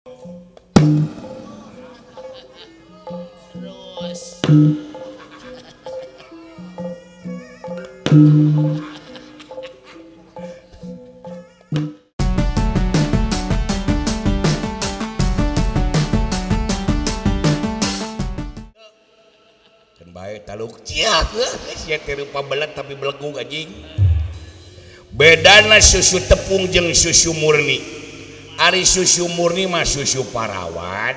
Terus. Kan bae taluk cia sia teh rupa belet tapi belegug anjing. Bedana susu tepung jeung susu murni. Ari susu murni mah susu parawan,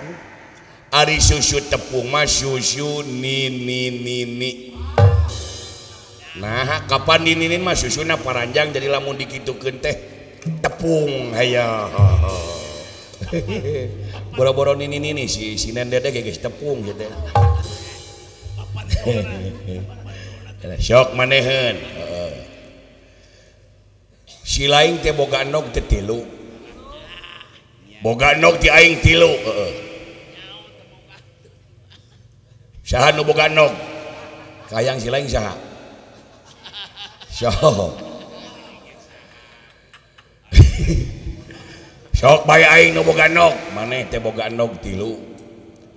ari susu tepung mah susu nini nini. Nah, kapan dininin mah susuna paranjang jadi lamun dikitukeun teh tepung aya. Boro-boro nini nini si si Dede geus tepung gitu. Sok maneheun. Si lain teh boga endog teh tilu. Boga endog ti aing tilu, heeh. Saha nu boga endog? Kayang si lain saha? Sok. Sok bae aing nu boga endog, maneh teh boga endog tilu.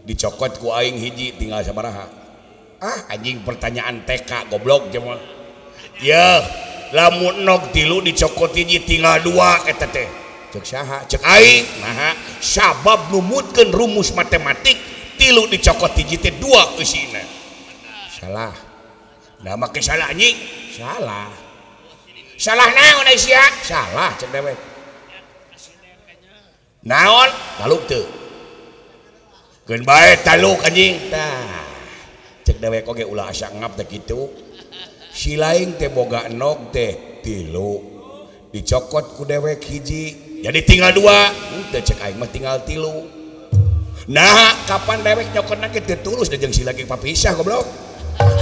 Dicokot ku aing hiji tinggal sabaraha? Ah, anjing pertanyaan TK goblok jeung mah. Yeuh, lamun endog tilu dicokot hiji tinggal dua eta teh. Cek saha? Cek aing. Naha sabab numutkeun rumus matematik tilu dicokot hiji teh dua eusina. Salah. Nah make salah anjing. Salah. Salah naon ai sia? Salah cek dewek. Naon? Taluk teu. Keun bae taluk anjing. Tah. Cek dewek oge ulah asa ngap teh kitu. Si lain teh boga endog teh tilu. Dicokot ku dewek hiji. Jadi tinggal dua, teu cek aing mah tinggal tilu. Nah, kapan dewek nyokotna ge teu tulus da jeung si lagi papisah goblok.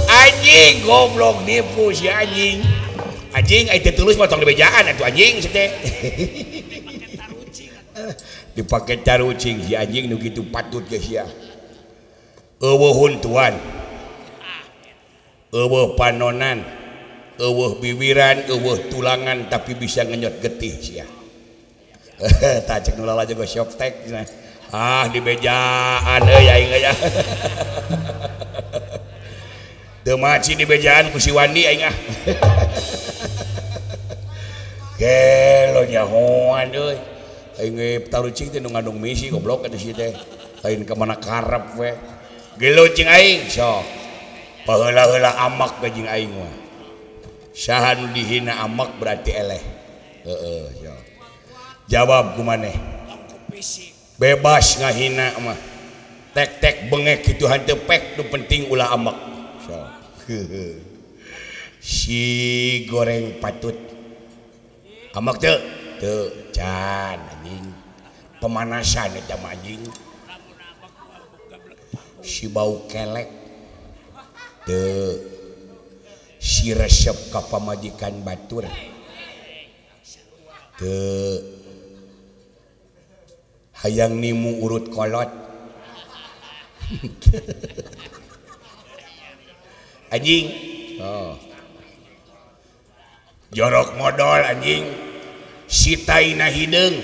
Anjing goblok nipu si anjing. Anjing ai teu tulus mah tong dibejaan atuh anjing si teh. Dipake tarucing si anjing nu kitu patut ge sia. Eueuh huntuan. Eueuh panonan, eueuh biwiran, eueuh tulangan tapi bisa ngenyot getih sia. Tah cek nu lalajo ge shoptek cenah. Ah dibejaan euy aing euy. Teu maci dibejaan ku si Wandi aing ah. Gelo nyahoan euy. Aing ge tarucing teh nu ngandung misi goblok atuh si teh. Lain ka mana karep we. Gelo cing aing sok. Paheula-heula amak ge jeung aing mah. Saha nu dihina amak berarti eleh. Heeh sok. Jawab ku maneh. Bebas ngahina mah. Tek-tek bengek kitu hanteu pek nu penting ulah amak. Sok. Si goreng patut. Amak teu? Teu, can anjing. Pemanasan eta mah anjing. Si bau kelek. Teu. Si resep ka pamajikan batur. Teu. Hayang nimu urut kolot. Anjing. Oh. Jorok modol anjing. Si taina hideung.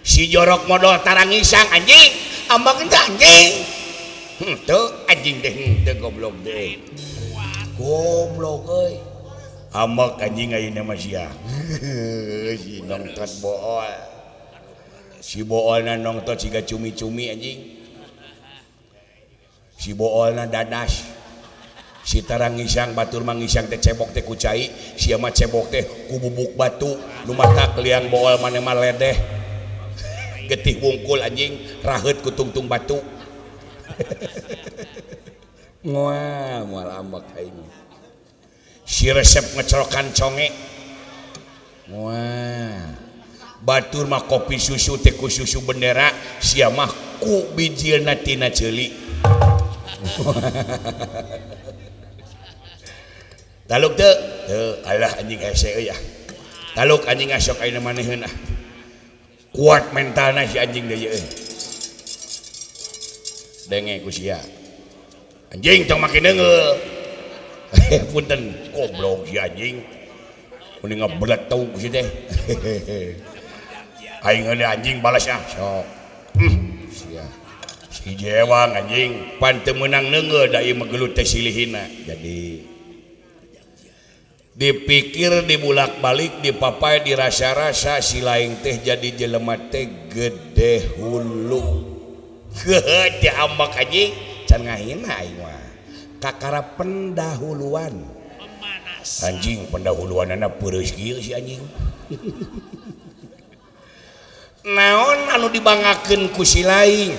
Si jorok modol tarangisang anjing. Ambak teh anjing. Henteu anjing teh henteu goblok teh. Goblok euy. Ambak anjing ayeuna mah sia. Si nongtot bool. Si boolna nongtot siga cumi-cumi anjing. Si boolna dadas. Si tarangisang batur mangisang teh cebok teh ku cai, sia mah cebok teh ku bubuk batu, nu matak liang bool maneh mah ledeh. Getih wungkul anjing, raheut ku tungtung batu. Moal moal ambek aing. Si resep ngecolokan conge. Moal. Batur mah kopi susu teh ku susu bendera, sia mah ku bijilna tina ceuli. Taluk teu? Teu, alah anjing hese euy ah. Taluk anjing asok ayeuna maneheun ah. Kuat mentalna si anjing deui euy. Denge ku sia. Anjing tong make deungeul. Punten goblok si anjing. Mending ngabelet tau ku si teh. Aing anjing balas ah sok. Sia si jewang anjing pan teu meunang neungeul da ieu mah gelut teh silihina. Jadi dipikir dibulak-balik dipapai dirasa-rasa si laing teh jadi jelema teh gede hulu. Heuh teh ambak anjing can ngahina aing mah. Kakara pendahuluan. Anjing pendahuluanana peureus kieu si anjing. Naon anu dibanggakeun ku si laing?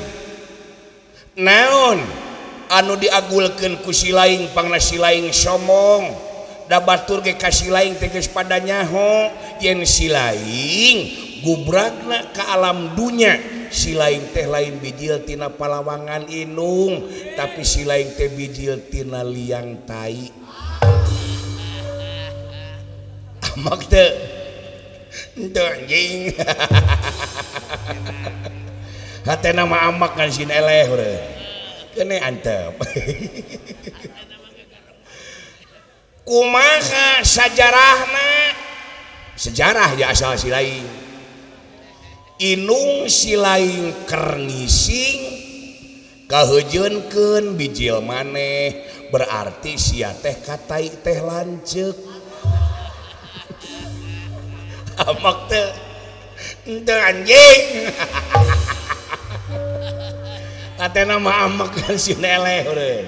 Naon anu diagulkeun ku si laing pangna si laing somong? Da batur ge ka si laing teh geus pada nyaho yen si laing gubragna ka alam dunya. Si laing teh lain bijil tina palawangan inung, tapi si laing teh bijil tina liang tai. Amak teh henteu anjing. Hatena mah amak ngan sin eleh urang. Keune antep. Kumaha sajarahna? Sejarah ya asal si laing. Inung si laing keur ngising kaheujeunkeun bijil maneh, berarti sia teh ka tai teh lanceuk. Amak teh henteu anjing. Katena mah amak kan si eleh urang.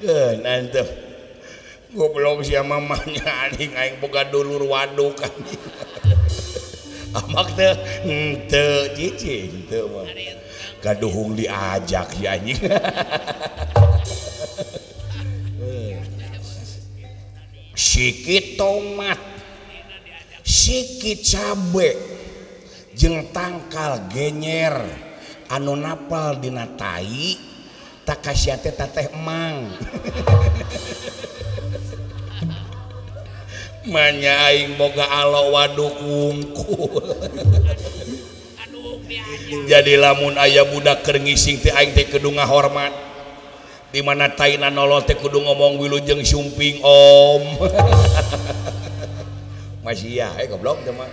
Keun antep. Goblok sia mamanya anjing aing boga dulur waduk anjing. Amak teh henteu cicing teu mah. Gaduhung diajak si anjing. Sikit tomat, sikit cabe, jeung tangkal genyer anu napal dina tai tak kasia teh teteh emang. Manya aing boga alo waduk wungkul. Jadi lamun aya budak keur ngising teh aing teh kudu ngahormat. Di mana taina nolol teh kudu ngomong wilujeng sumping om. Masih ya, goblok teh mah.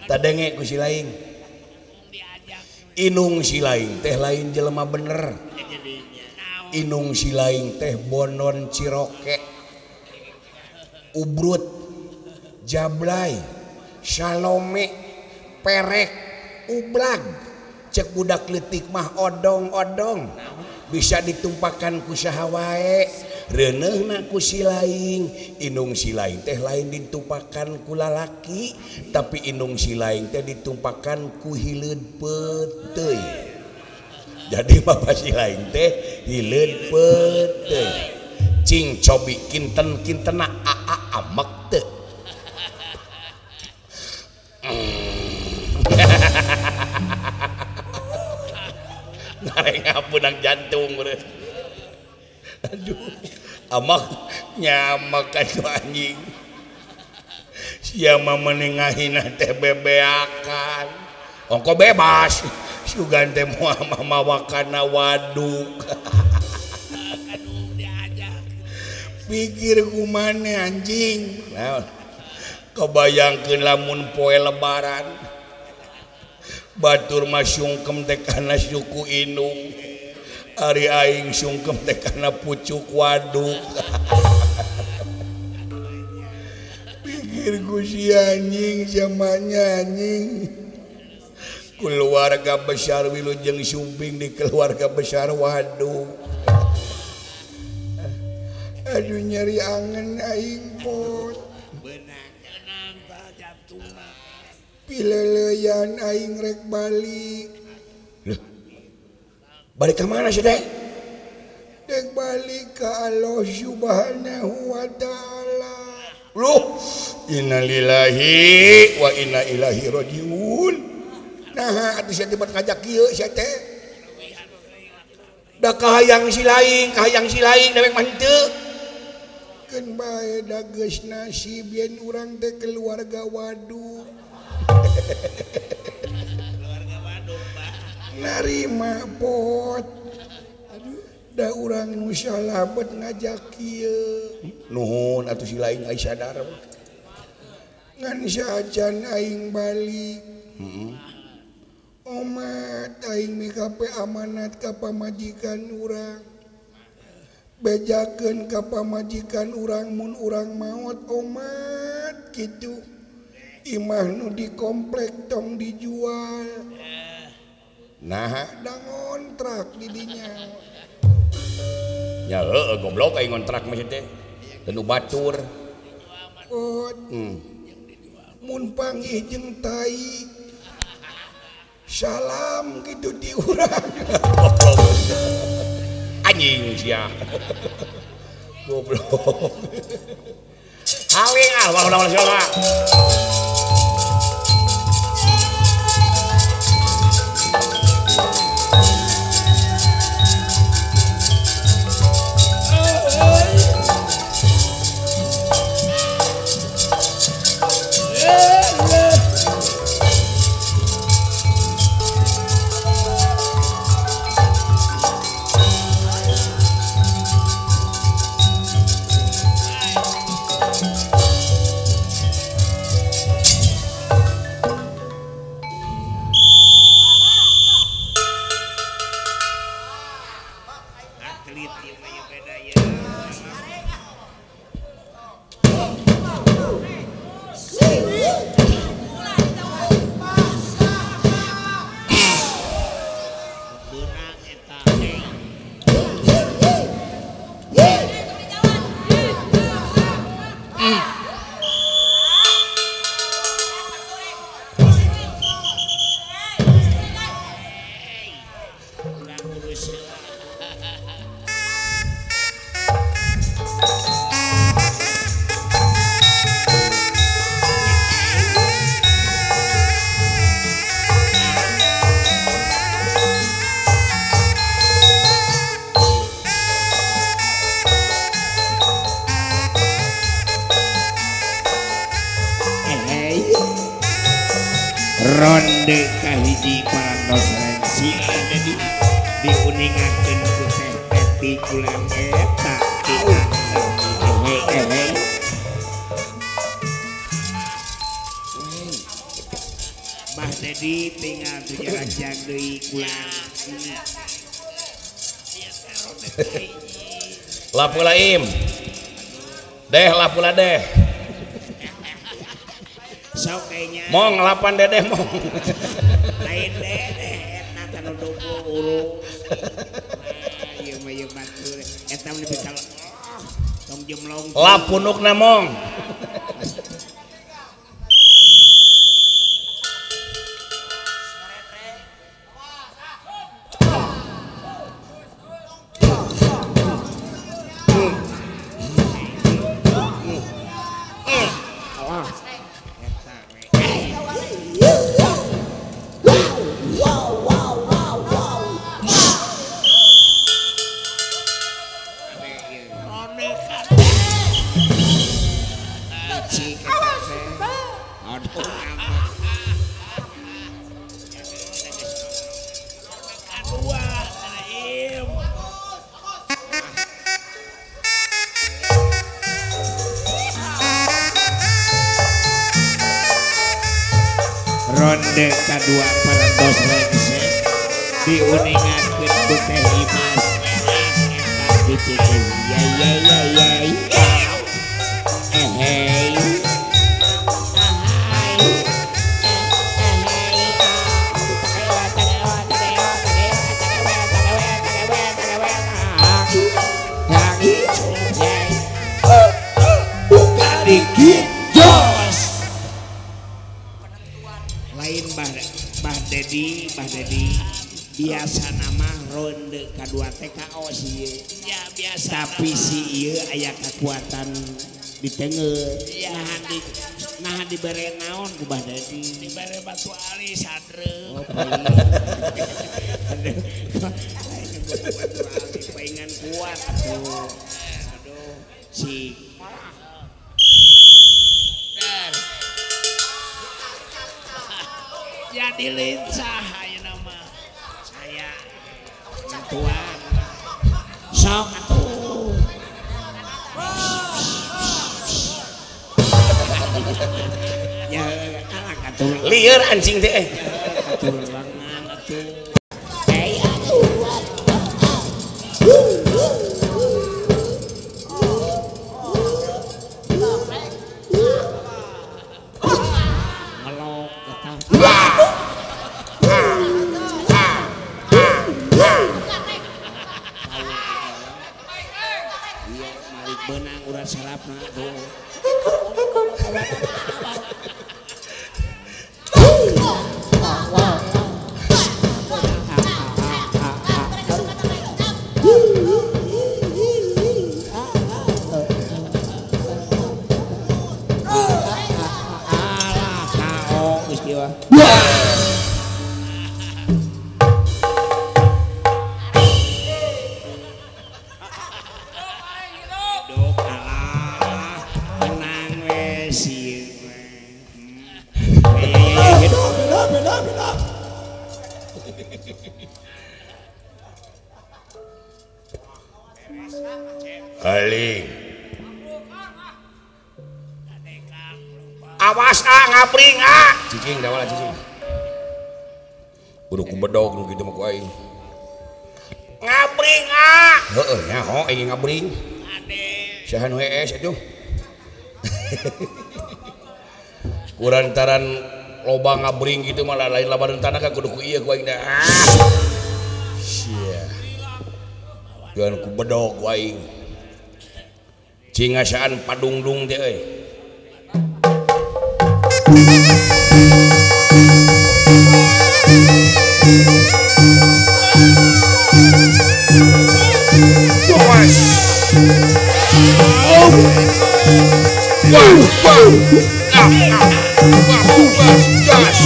Tadenge ku si laing. Inung si laing teh lain jelema bener. Inung si laing teh bonon ciroke. Ubrut, jablay, salome, perek, ublag. Cek budak leutik mah odong-odong. Bisa ditumpakan ku saha wae. Reuneuhna ku si laing. Inung si laing teh lain ditumpakan ku lalaki, tapi inung si laing teh ditumpakan ku hileud peuteuy. Jadi bapak si laing teh hileud peuteuy. Cing cobi kinten-kintena aa amek teu. Ngarengap benang jantung beureus. Aduh, amak nyamak atuh anjing. Sia mah menengahina teh bebeakan. Ongko bebas. Sugan teh moal mawakana waduk. Pikir kumane anjing. Nah, kebayangkeun lamun poe lebaran. Batur mah sungkem teh kana suku inung. Ari aing sungkem teh kana pucuk waduk. Pikir ku si anjing samanya anjing. Keluarga besar wilujeng sumping di keluarga besar waduk. Aduh nyeri angen aing pot. Pileleyan aing rek balik. Loh, balik ke mana sih teh? Rek balik ke Allah Subhanahu wa Ta'ala. Loh, innalillahi wa inna ilaihi rajiun. Nah, atuh sia teh ngajak kieu sia teh. Da kahayang si laing dewek mah henteu. Keun bae da geus nasib yen urang teh keluarga waduk. Keluarga waduk, Pak. Narima pot. Aduh, da urang nu salah bet ngajak kieu. Nuhun atuh si laing ai sadar. Ngan saacan aing balik. Heeh. Omat aing mikape amanat ka pamajikan urang. Bejakeun ka pamajikan urang mun urang maot omat kitu. Imah nu di komplek tong dijual. Nah, da ngontrak di dinya. Ya heueuh goblok aing ngontrak mah teh. Dan nu batur. Oh, mun panggih jeung tai. Salam gitu di urang. Anjing sia. Goblok. Haling ah wah wah. Ronde kahiji parantos rengsi jadi diuningakeun ku teh teti kulang eta ti Bah Dedi tinggal tujarajang deui kulang. Lapula im. Deh lapula deh. Sok kayaknya. Mong lapan dedeh mong. Lain dedeh eta tanu dobo urung. Nah, ieu mah ieu batur. Eta mah bisa tong jemlong. Lapunukna mong. Ronde kadua parantos rengse diuningakeun ku Teh Imas eta dicikeun yai yai yai yai ehey buka dikit jos lain Bah Dedi biasa nama ronde kadua TKO sih ya biasa tapi si ieu aya kekuatan di tengah ya. Nah dibere naon ku Bah Dedi dibere batu ali sadre oh, batu ali paingan kuat atuh aduh si jadi lincah ayeuna mah saya tuan sok atuh ya kalah atuh lieur anjing teh atuh lengan Aling. Awas ah ngabring ah. Cicing dawala cicing. Kudu ku bedog nu kitu mah ku aing. Ngabring ah. Heueuh nyaho aing ngabring. Saha nu hees atuh. Kurantaran loba ngabring gitu malah lain labaran tanah ka kudu ku ieu ku aing dah. Ah. Sia. Jangan ku bedog ku aing. Cing ngasaan padungdung teh euy. Awas. Wow, wow. Ah, ah. Wah, gas. Gas.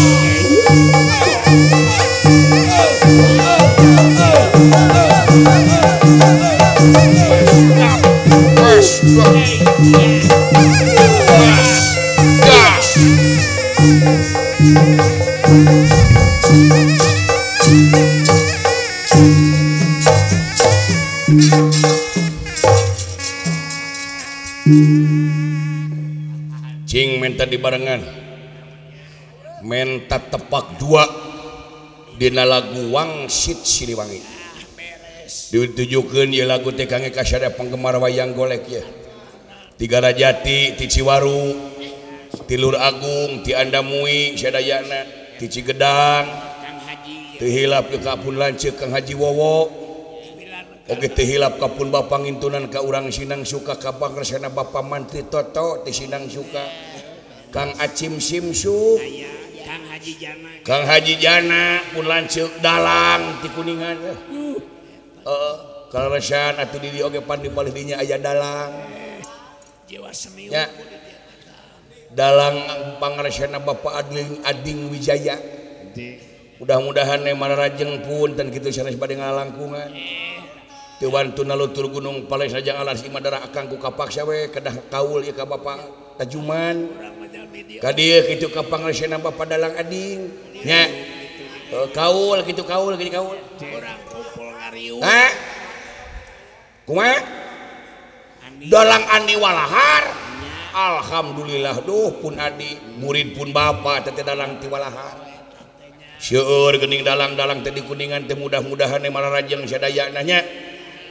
Cing menta dibarengan, menta tepak dua dina lagu Wangsit Siliwangi. Ditujukeun ieu lagu teh kangge kasadaya penggemar wayang golek ya. Tiga Rajati, ti Ciwaru, ti Lur Agung, ti Andamui sadayana, ti Cigedang, teu hilap ka pun lanceuk Kang Haji Wowo. Oge teu hilap ka pun Bapa ngintunan ka urang Sinang Suka ka pangresana Bapa Mantri Toto ti Sinang Suka. Kang Acim Simsu, Kang Haji Jana pun lanceuk dalang ti Kuningan. Heeh, kaleresan atuh di dieu oge pan di palih dinya aya dalang. Ya. Dalang pangresana Bapak Ading Wijaya. Mudah-mudahan mararajeng pun dan kitu sanes bade ngalangkungan. Teu wantun nalutur gunung paleh sajang alas imah darah akang ku kapaksa we kedah kaul ieu ka Bapak Tajuman. Ka dieu kitu ka pangresana Bapak Dalang Ading. Nya. Kaul kitu kaul kitu kaul. Urang kumpul ngariung. Hah? Kumaha? Dalang Andi Walahar. Alhamdulillah duh pun adi murid pun bapak teh dalang ti Walahar. Seueur geuning dalang-dalang teh di Kuningan teh mudah-mudahan mararajeng sadayana nya.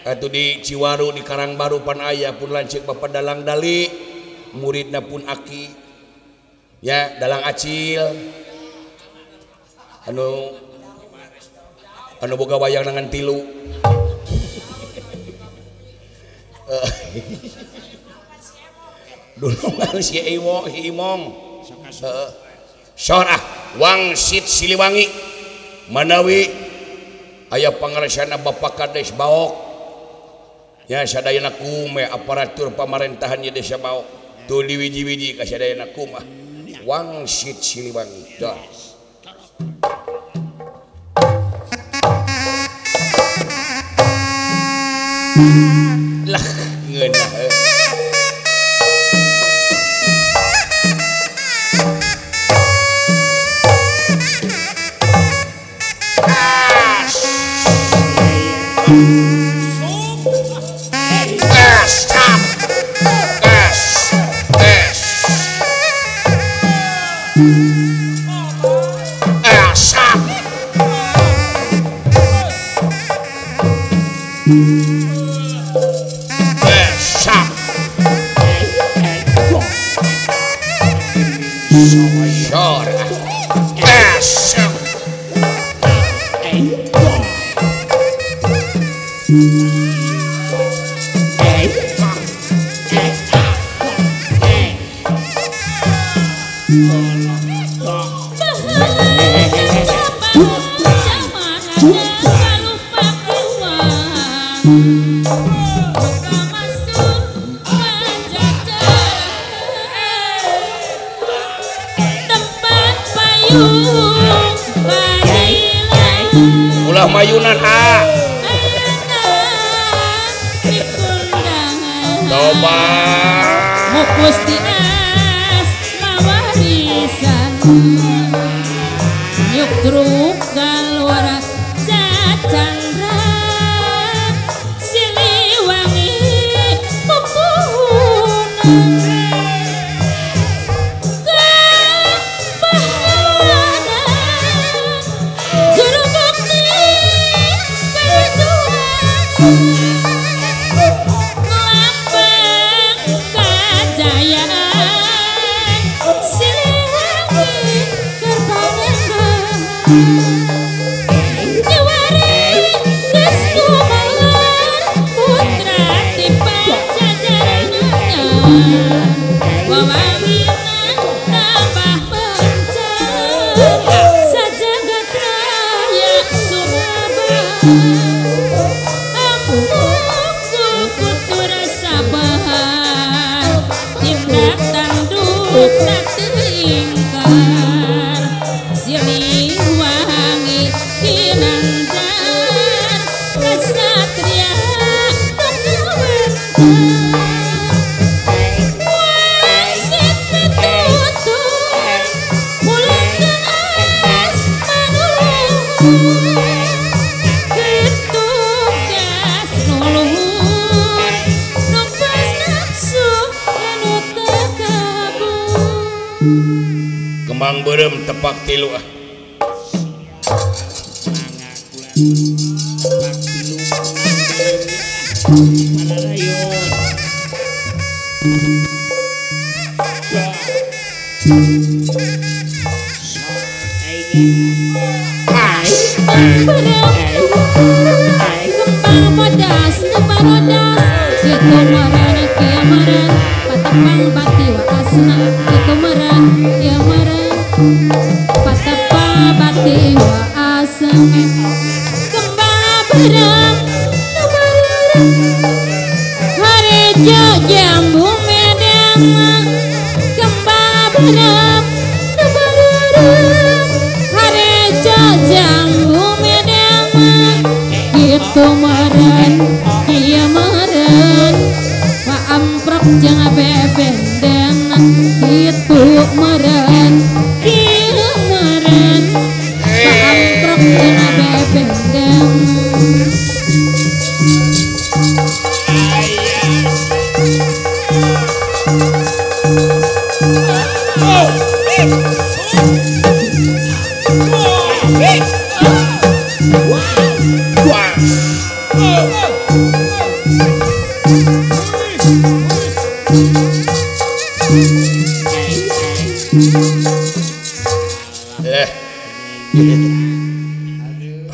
Atuh di Ciwaru di Karangbaru pan aya pun lanceuk bapak dalang Dali, muridna pun Aki. Ya, dalang Acil. Anu anu boga wayang nangan tilu. Dulu si Iwo, si Imong. Sor ah, Wangsit Siliwangi. Manawi aya pangaresana Bapak Kades Baok. Ya sadayana kume aparatur pamarentahan di desa Baok. Tuh diwiji-wiji ka sadayana kumah. Wangsit Siliwangi. Dah. Lah ngeunah. Besap. Sor. Besap. Ulah mayunan ah. Toba. Mukus di as mawarisan. Yuk truk galwara cacandra. Siliwangi pupuhunan. Kembang beureum tepak tilu ah. Kembang bodas nuparodas kitu meureun kieu meureun patepang bati wa asna kitu meureun kieu meureun patepang bati wa asna kembang beureum nuparodas harejo jambu medang kembang beureum nuparodas harejo jambu medang kitu meureun kieu meureun wa amprok jeung bebenden kitu meureun kieu meureun wa amprok jeung bebenden.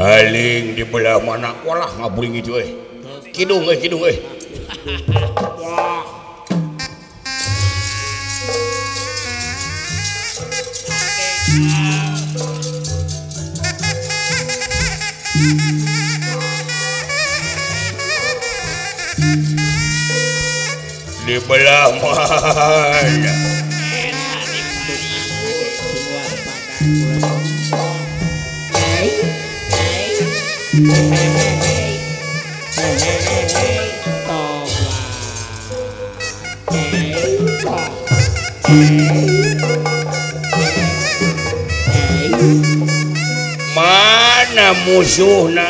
Paling di belah mana walah ngabuling itu eh. Kidung eh kidung eh. Di belah mana? Mana musuhna?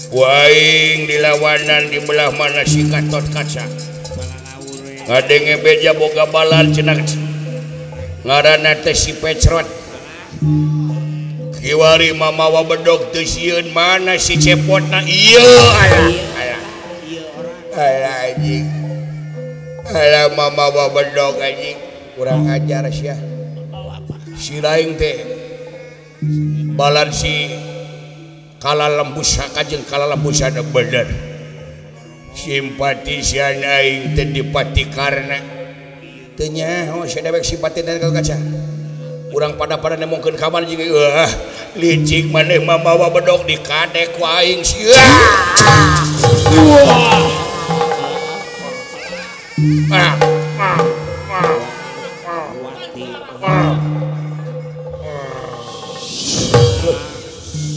Waing dilawanan di belah mana si Gatot Kaca? Ngadenge beja boga balan cenah. Ngaranna teh si Pecrot. Kiwari mamawa bedog teu sieun mana si cepotna ieu alah alah ieu orang alah anjing alah mamawa bedog anjing kurang ajar sia si laing teh balan si kala lembusa kajeng kala lembusa bener simpatisian aing teh dipati karena teu nyaho sia dewek simpati ka kaca urang pada-pada nemongkeun kabar jeung eueuh licik maneh mah mawa bedog di kadek ku aing sia.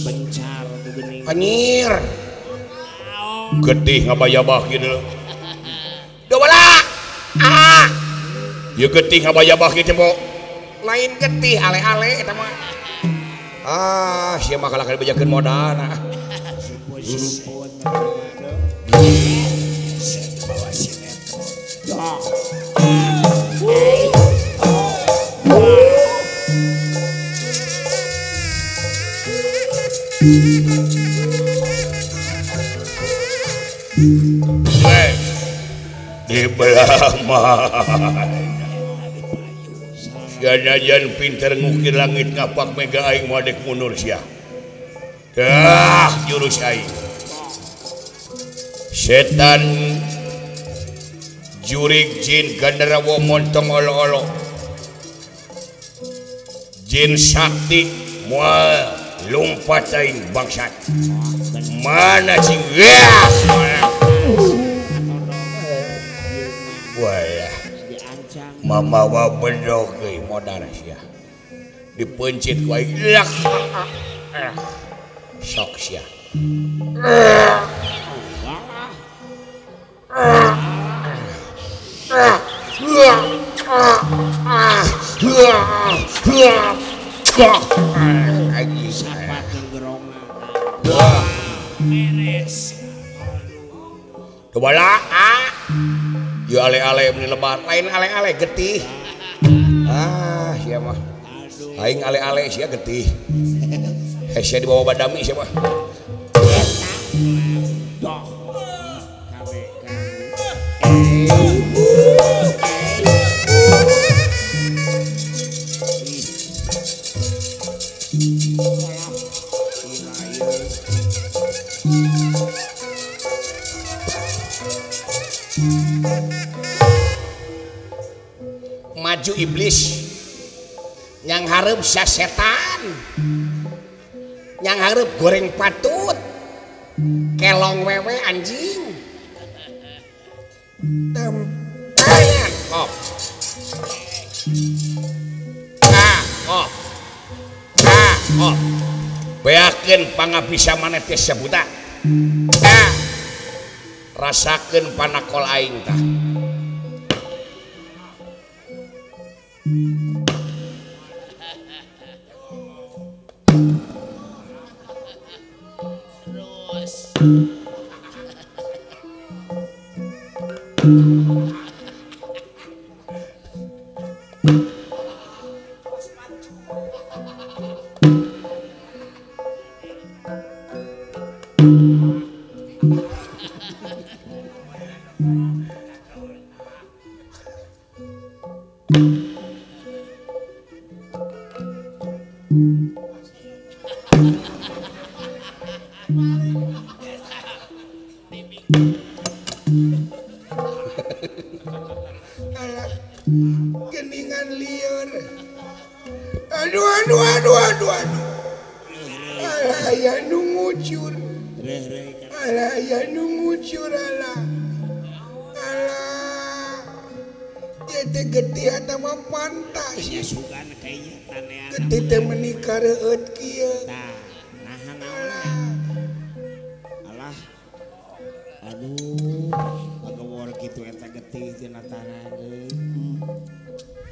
Bencar geuning. Anjir. Getih ngabayabah kieu. Dua ah. Ieu getih ngabayabah kieu teh lain getih ale-ale eta mah. Ah, sia mah kalah bejakeun modalna. Di belah mana? Janajan pinter ngukir langit ngapak mega aing moal dek mundur sia. Dah jurus aing. Setan jurig jin gandarawo montong olo-olo. Jin sakti moal lumpat aing bangsat. Mana cing? Wah. Mamawa bedog euy modar sia. Dipencit ku aing. Sok sia. Sapat gerongna. Beres. Kebala ah. Ieu ale-ale meni lebar, lain ale-ale getih. Ah, sia mah. Aing ale-ale sia getih. Hese dibawa badami sia mah. Maju iblis yang hareup sia setan yang hareup goreng patut kelong wewe anjing tempayan kop ah kop ah kop beakeun pangabisa maneh teh sabuta ah rasakeun panakol aing tah. Terus. Geningan liar. Aduh aduh aduh aduh aduh. Alah aya nu ngucur. Alah aya nu ngucur alah. Alah. Ieu teh getih eta mah pantas. Getih teh meuni kareueut kieu. Tah, naha naon alah. Aduh, agawor kitu eta getih tina tanah euy.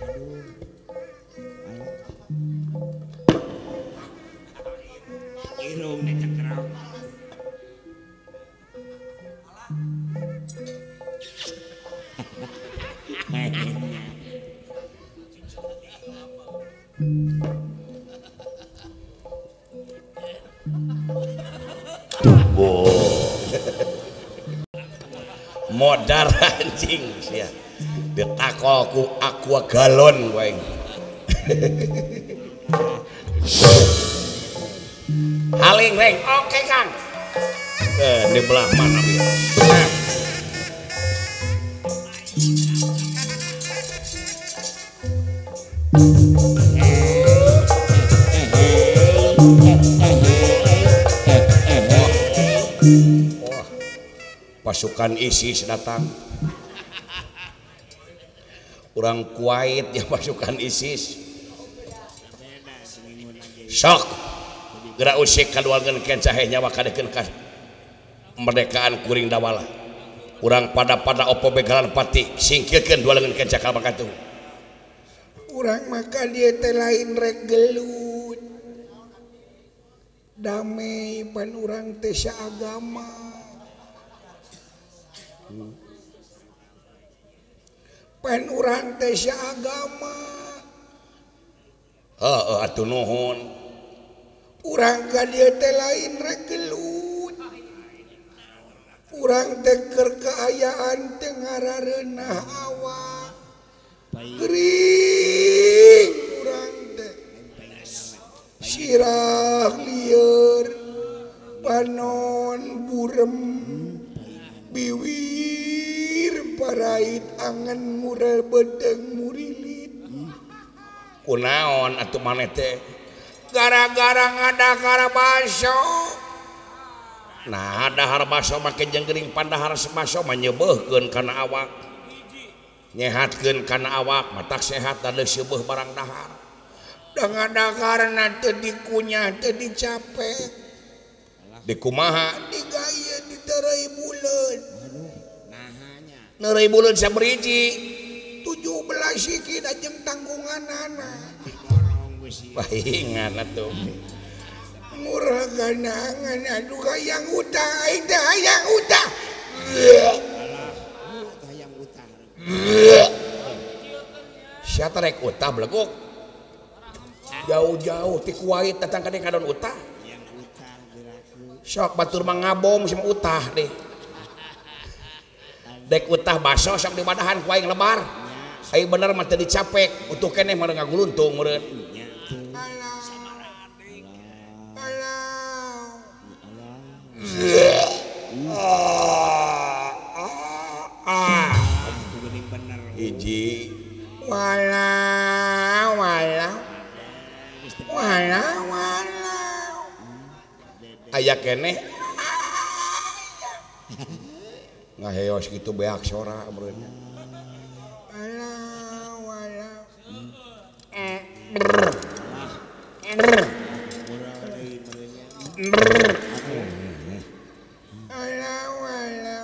Aduh. Alah. Irung cekrok. Modar anjing sia. Ditakol ku aqua galon ku aing. Haling reng, oke Kang. Di belah mana bi? Wah, pasukan ISIS datang. Orang Kuwait ya pasukan ISIS. Sok gerak usik kaduangan kencahe nyawa kadekeun ka kemerdekaan kuring dawala. Urang pada-pada opo begalan pati singkirkeun dua lengan kenca ka bakatu. Urang maka dia teh lain rek gelut. Damai pan urang teh saagama. Pan urang teh saagama. Heeh atuh nuhun. Urang ka dieu teh lain rek gelut. Urang teh keur kaayaan teh ngarareunah awak. Gering urang teh. Sirah lieur, panon burem, biwir parait angen murel bedeng murilit. Kunaon atuh maneh teh? Gara-gara ngadahar baso. Nah, dahar baso make jeung geuring pandahar baso mah nyeubeuhkeun kana awak. Nyehatkeun kana awak, matak sehat da seubeuh barang dahar. Da ngadaharna teu dikunyah teu dicapek. Dikumaha? Digaye diteureuy buleun. Aduh, nahanya. Neureui buleun saberiji? 17 siki da jeung tanggunganana. Pahingan atuh. Murah ganangan aduh hayang utah aing teh hayang utah. Alah, hayang utah. Sia teh rek utah beleguk. Jauh-jauh ti Kuwait datang ka dieu kadon utah. Hayang utah geraku. Sok batur mah ngabom sia utah deh. Dek utah baso sok dibadahan ku aing lebar. Ai bener mah teu dicapek, utuh keneh mah ngaguluntung meureun. Hiji wala wala wala wala aya keneh ngaheos kitu beak sora meureun. Wala wala wala wala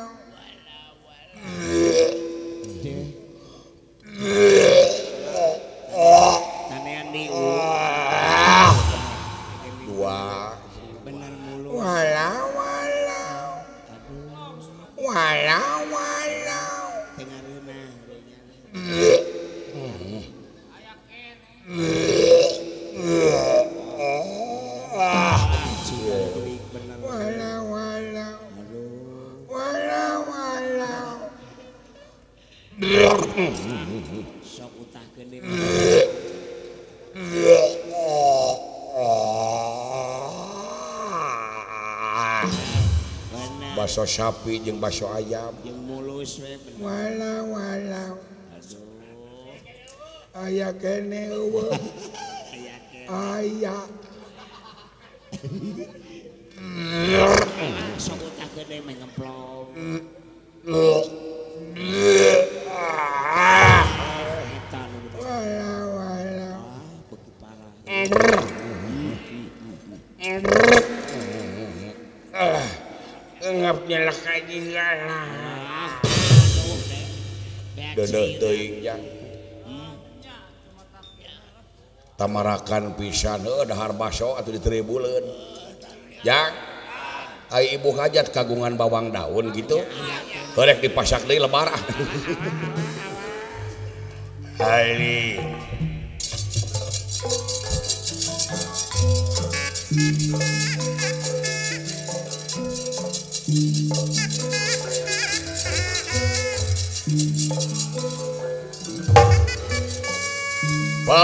tanean di dua bener mulu wala wala wala wala tengareunah wala wala wala wala sok utahkeun deui. Baso sapi jeung baso ayam jeung mulus we bener. Wala wala aduh aya kene eueuh aya sok utahkeun deui mah ngemplong. Eta nu wala wala beuki parah. Ngap nyelak aja lah. Dedeh teuing jang. Tamarakan pisan heuh dahar baso atuh ditereubuleun. Jang. Ai ibu hajat kagungan bawang daun gitu. Rek dipasak deui lebar. Ali.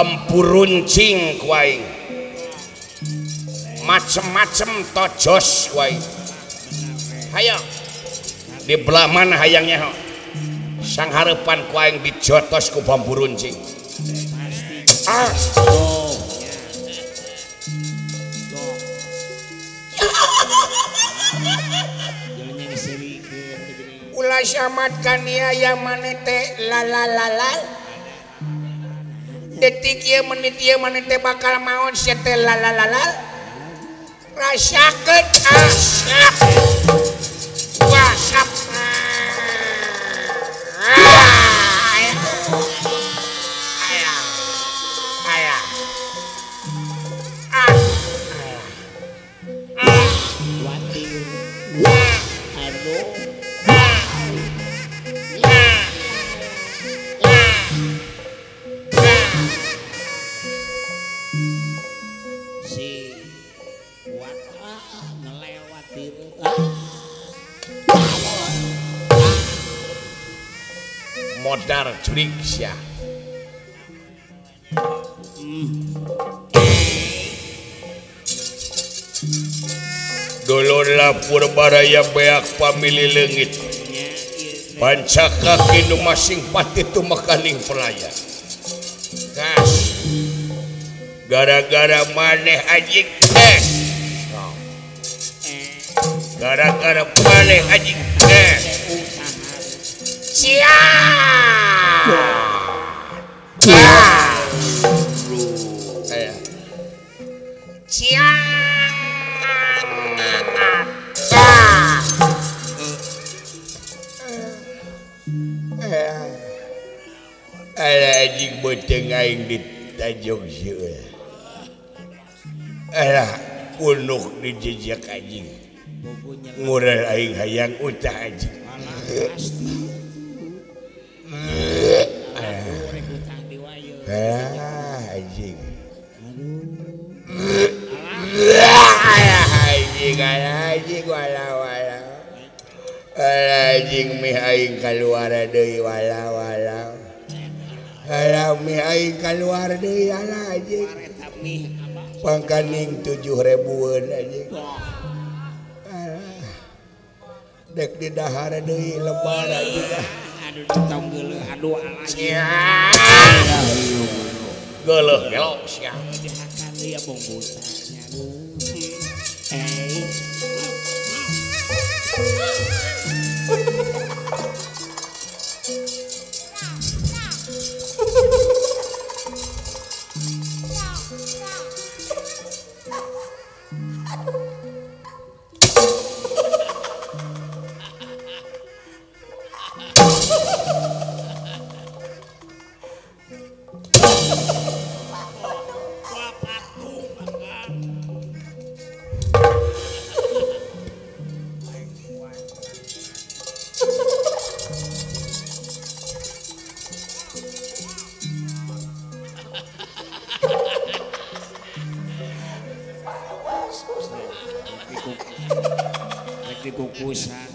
Bambu runcing ku aing. Macem-macem tojos ku aing. Hayo. Di belah mana hayangnya ho? Sanghareupan ku aing dijotos ku bambu runcing. Ah. Ulah samat kaniaya maneh teh lalalalal. Detik ieu menit ieu maneh teh bakal maot sia teh lalalalal. Rasakeun asap. Wasap. Modar jurik sia. Dulur lapur baraya beak pamili leungit. Pancaka kinu masing pati tumekaning pelaya. Gas. Gara-gara maneh anjing eh. Gara-gara maneh anjing eh. Sia. Sia. Alah anjing beuteung aing di Tanjung sieun. Alah punuk di jejak anjing. Ngurel aing hayang utah anjing. Ah, anjing. Alah anjing, anjing wala wala. Alah anjing mih aing kaluar deui wala wala. Alah mih aing kaluar deui alah anjing. Pangkaning 7.000-an anjing. Alah. Dek di dahar deui lebar anjing. Aduh tong geuleuh aduh alah. Sia. Geuleuh gelo sia. Dihakan deui bongbutan nya. Dikukusan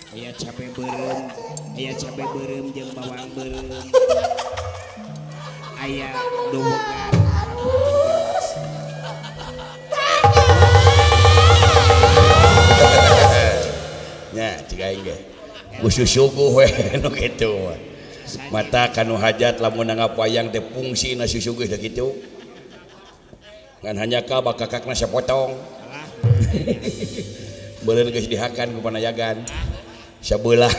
aya cabe beureum jeung bawang beureum aya dowogan. Nya cik aing ge kususuguh we nu kitu mah. Mata kanu hajat lamun nanggap wayang teh fungsina susuguh teh kitu. Ngan hanya ka bakakakna sapotong. Beureun geus dihakan ku panayagan. Sabelah.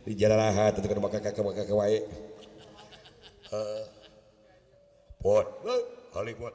Di jararaha teh kudu bakakak wae. Heeh. Pot. Hollywood.